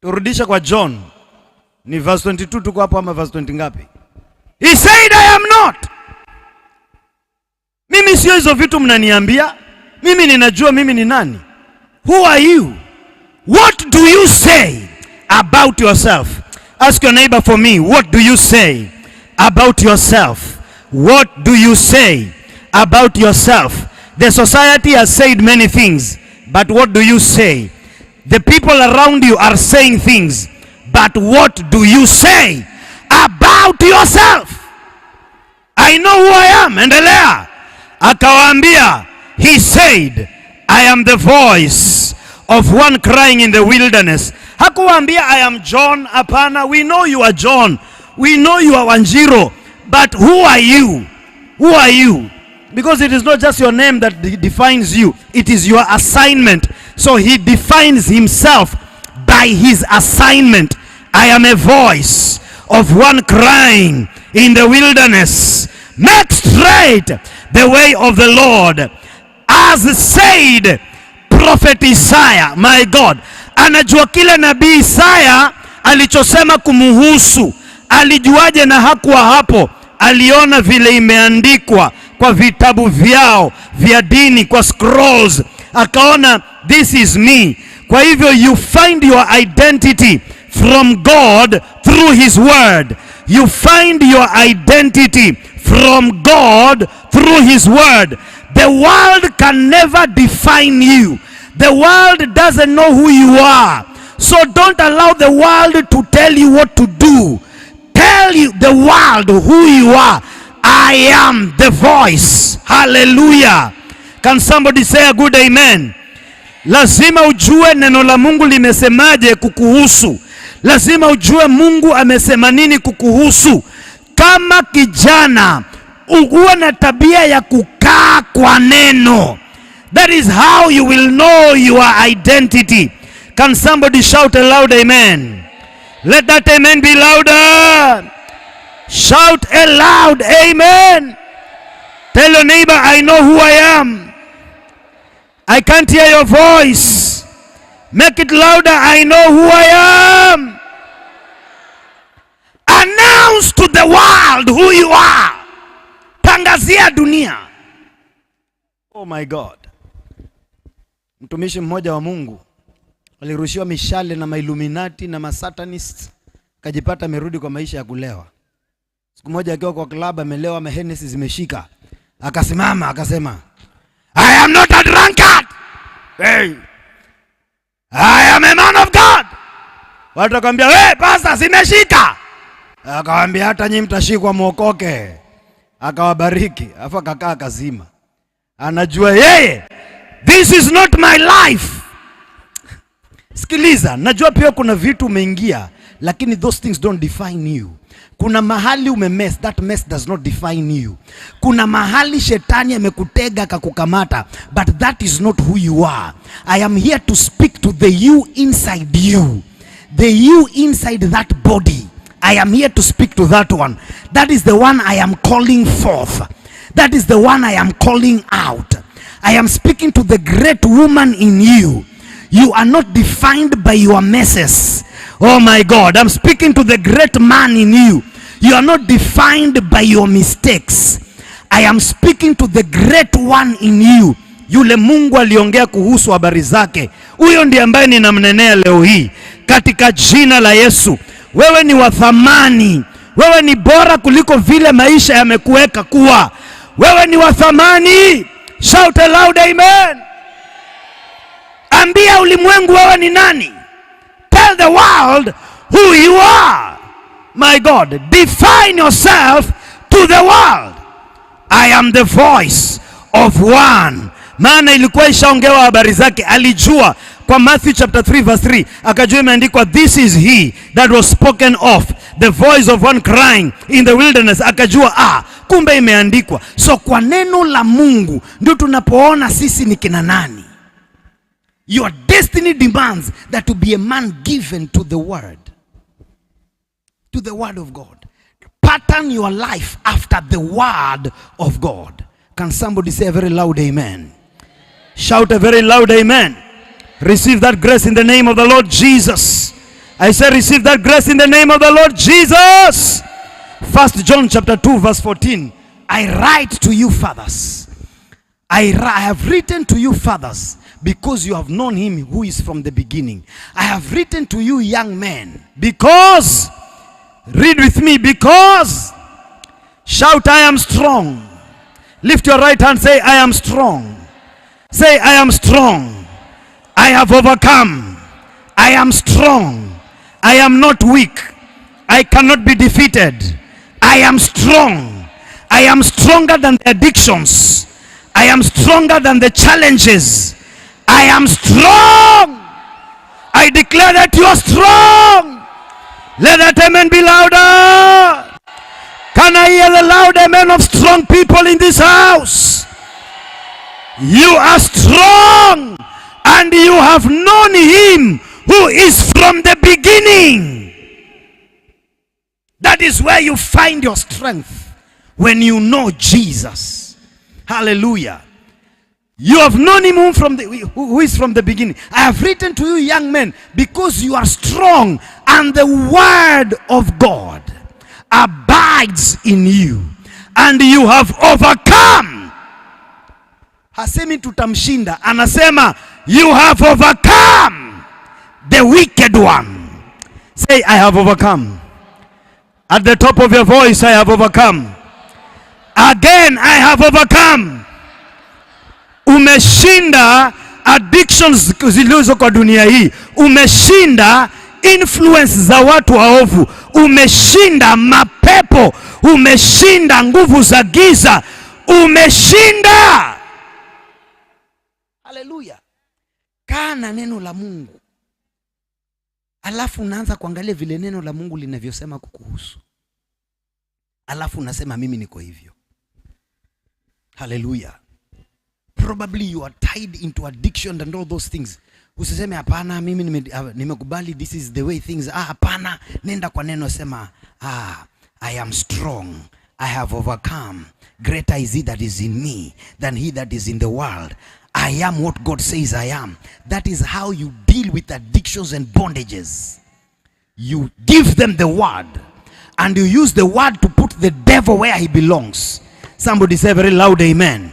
Turudisha kwa John. Ni verse 22 tuko hapo ama verse 20 ngapi? He said, I am not. Mimi sio hizo vitu mnaniambia. Mimi ninajua mimi ni nani. Who are you? What do you say about yourself? Ask your neighbor for me. What do you say about yourself? What do you say about yourself? The society has said many things, but what do you say? The people around you are saying things, but what do you say about yourself? I know who I am. Endelea. Akawaambia, he said, I am the voice of one crying in the wilderness. Hakuwaambia I am John. Hapana, we know you are John. We know you are Wanjiro. But who are you? Who are you? Because it is not just your name that defines you. It is your assignment. So he defines himself by his assignment. I am a voice of one crying in the wilderness. Make straight the way of the Lord. As said prophet Isaiah. My God. Anajua kile nabii Isaiah alichosema kumuhusu. Alijuaje na hakuwa hapo? Aliona vile imeandikwa kwa vitabu vyao vya dini, kwa scrolls. Akaona this is me. Kwa hivyo you find your identity from God through his word. You find your identity from God through his word. The world can never define you. The world doesn't know who you are. So don't allow the world to tell you what to do. Tell you the world who you are. I am the voice. Hallelujah. Can somebody say a good amen? Lazima ujue neno la Mungu limesemaje kukuhusu. Lazima ujue Mungu amesema nini kukuhusu. Kama kijana, uwe na tabia ya kukaa kwa neno. That is how you will know your identity. Can somebody shout a loud amen? Let that amen be louder. Shout a loud amen. Tell your neighbor, I know who I am. I can't hear your voice. Make it louder. I know who I am. Announce to the world who you are. Tangazia dunia. Oh my God. Mtumishi mmoja wa Mungu alirushiwa mishale na mailuminati na masatanists, kajipata amerudi kwa maisha ya kulewa. Siku moja akiwa kwa club amelewa, Hennessy zimeshika. Akasimama akasema, I am not a drunkard. Hey. I am a man of God. Watu wakamwambia, "Wewe pastor, zimeshika." Akamwambia, "Hata nyinyi mtashikwa muokoke." Akawabariki, afa kakaa kazima. Anajua yeye, this is not my life. Sikiliza, najua pia kuna vitu umeingia, lakini those things don't define you. Kuna mahali umemess, that mess does not define you. Kuna mahali shetani amekutega akakukamata, but that is not who you are. I am here to speak to the you inside you. The you inside that body. I am here to speak to that one. That is the one I am calling forth. That is the one I am calling out. I am speaking to the great woman in you. You are not defined by your messes. Oh my God, I'm speaking to the great man in you. You are not defined by your mistakes. I am speaking to the great one in you. Yule Mungu aliongea kuhusu habari zake. Huyo ndiye ambaye ninamnenea leo hii katika jina la Yesu. Wewe ni wa thamani. Wewe ni bora kuliko vile maisha yamekuweka kuwa. Wewe ni wa thamani. Shout a loud amen. Ambia ulimwengu wewe ni nani. Tell the world who you are. My God, define yourself to the world. I am the voice of one. Maana ilikuwa ishaongewa habari zake. Alijua kwa Matthew chapter 3 verse 3. Akajua imeandikwa, this is he that was spoken of, the voice of one crying in the wilderness. Akajua kumbe imeandikwa. So kwa neno la Mungu ndio tunapoona sisi ni kina nani. Your destiny demands that to be a man given to the word. To the word of God. Pattern your life after the word of God. Can somebody say a very loud amen? Shout a very loud amen. Receive that grace in the name of the Lord Jesus. I say receive that grace in the name of the Lord Jesus. 1 John chapter 2 verse 14. I write to you, fathers. I have written to you, fathers, because you have known him who is from the beginning. I have written to you, young men, because, read with me, because, shout, I am strong. Lift your right hand, say, I am strong. Say, I am strong. I have overcome. I am strong. I am not weak. I cannot be defeated. I am strong. I am stronger than the addictions. I am stronger than the challenges. I am strong. I declare that you are strong. Let that amen be louder. Can I hear the loud amen of strong people in this house? You are strong, and you have known him who is from the beginning. That is where you find your strength, when you know Jesus. Hallelujah. You have known him who is from the beginning. I have written to you, young men, because you are strong, and the word of God abides in you, and you have overcome. Hasemi tutamshinda, anasema you have overcome the wicked one. Say, I have overcome. At the top of your voice, I have overcome. Again, I have overcome. Umeshinda addictions zilizo kwa dunia hii. Umeshinda influence za watu waovu. Umeshinda mapepo. Umeshinda nguvu za giza. Umeshinda. Haleluya. Kaa na neno la Mungu, alafu unaanza kuangalia vile neno la Mungu linavyosema kukuhusu, alafu unasema mimi niko hivyo. Hallelujah. Probably you are tied into addiction and all those things. Usiseme hapana, mimi nimekubali, this is the way things are. Hapana, nenda kwa neno, sema I am strong, I have overcome. Greater is he that is in me than he that is in the world. I am what God says I am. That is how you deal with addictions and bondages. You give them the word, and you use the word to put the devil where he belongs. Somebody say very loud amen.